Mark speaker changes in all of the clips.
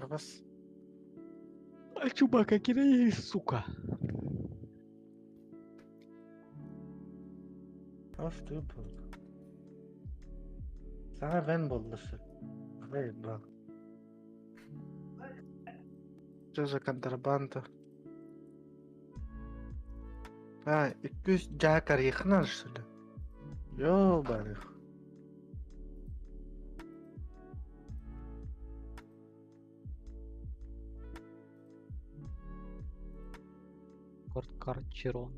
Speaker 1: Абас.
Speaker 2: А чубака кидай, сука.
Speaker 1: Ас ты был. Саҥа бэн буолла сөп. Заебал. Что за контрабанда? А, 200 дьаа карьехнар, что ли? Ёбаных.
Speaker 2: Корткар Чирон.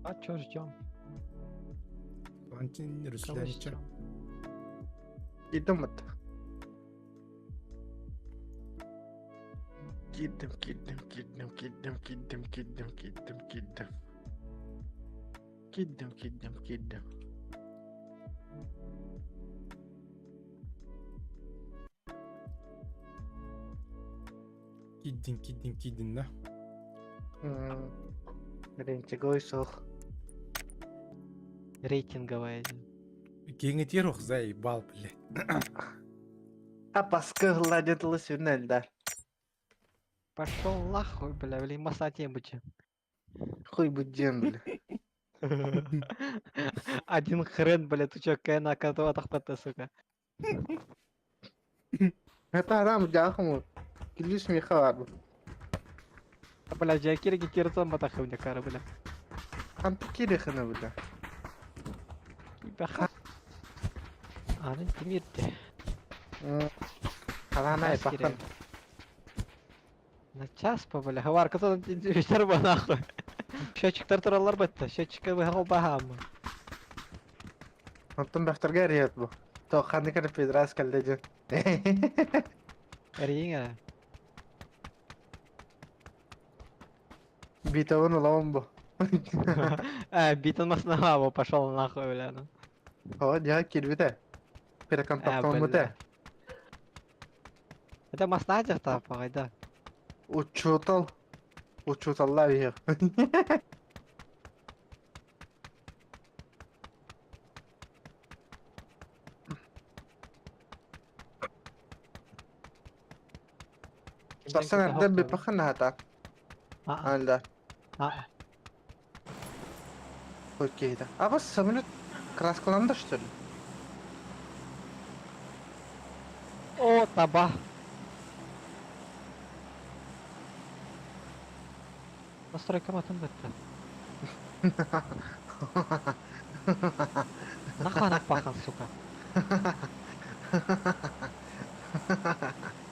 Speaker 2: А чё ждем?
Speaker 3: Валентин
Speaker 2: Кого
Speaker 3: Русланича.
Speaker 2: ждем?
Speaker 1: Киирдим бат. Киирдим, киирдим, киирдим, киирдим, киирдим, киирдим, киирдим, киирдим. Киирдим, киирдим, киирдим.
Speaker 3: Киирдин, киирдин, киирдин да.
Speaker 1: Рентиговый суох.
Speaker 2: Рейтинговая.
Speaker 3: Киҥэтиэр ох заебал, блядь.
Speaker 1: А паска гладит лысина, да.
Speaker 2: Пошел нахуй, бля, блин, масате быча.
Speaker 1: Хуй будем, бля.
Speaker 2: Один хрен, бля, ты чё, на которого тахпата, сука.
Speaker 1: Это адам дяхму. Килиш михар.
Speaker 2: А, бля, жакир гитерцом батахы кара, бля.
Speaker 1: Антикирихына, бля.
Speaker 2: Баха. Аны тимирде.
Speaker 1: Халана
Speaker 2: Час
Speaker 1: пахан.
Speaker 2: кирем. На час по, бля, хавар, кто там нахуй. Счетчиктар тураллар бетте, счетчикке быһа баһаамы.
Speaker 1: Онтон бэхтэргэ эрийэт бу. То ханнык эрэ пидорас кэллэ дьэ.
Speaker 2: Эрийиҥ эрэ.
Speaker 1: Битовын ылабын бу.
Speaker 2: Э, битон маснаға пошел нахуй, бля. ну.
Speaker 1: О, дьэ киирбитэ. Переконтактаммыта.
Speaker 2: бля. Это масна дьахта паҕайда.
Speaker 1: Учуутал. Учууталлар иһэр. Сарсан эрдэ биппахын аһата.
Speaker 2: А,
Speaker 1: Анда.
Speaker 2: а,
Speaker 1: Окей, да. А вас самолет краскаланды, что ли?
Speaker 2: О, таба. Настройка матын бітті. Нахуй ана пахан, сука.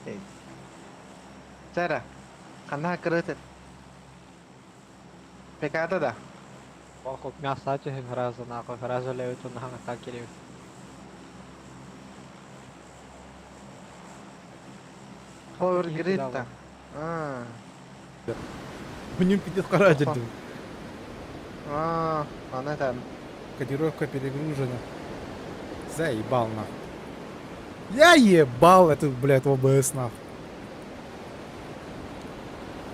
Speaker 1: Эй. Сара, хана кырыты. Пеката да.
Speaker 2: Ох, мясо түһүн разы нахуй, разы леютун нахуй так келебит.
Speaker 1: Power grid да. А.
Speaker 3: Мне пиздец характер.
Speaker 1: А, она там.
Speaker 3: Кодировка перегружена. Заебал нахуй. Я ебал этот, блядь, ОБС нахуй.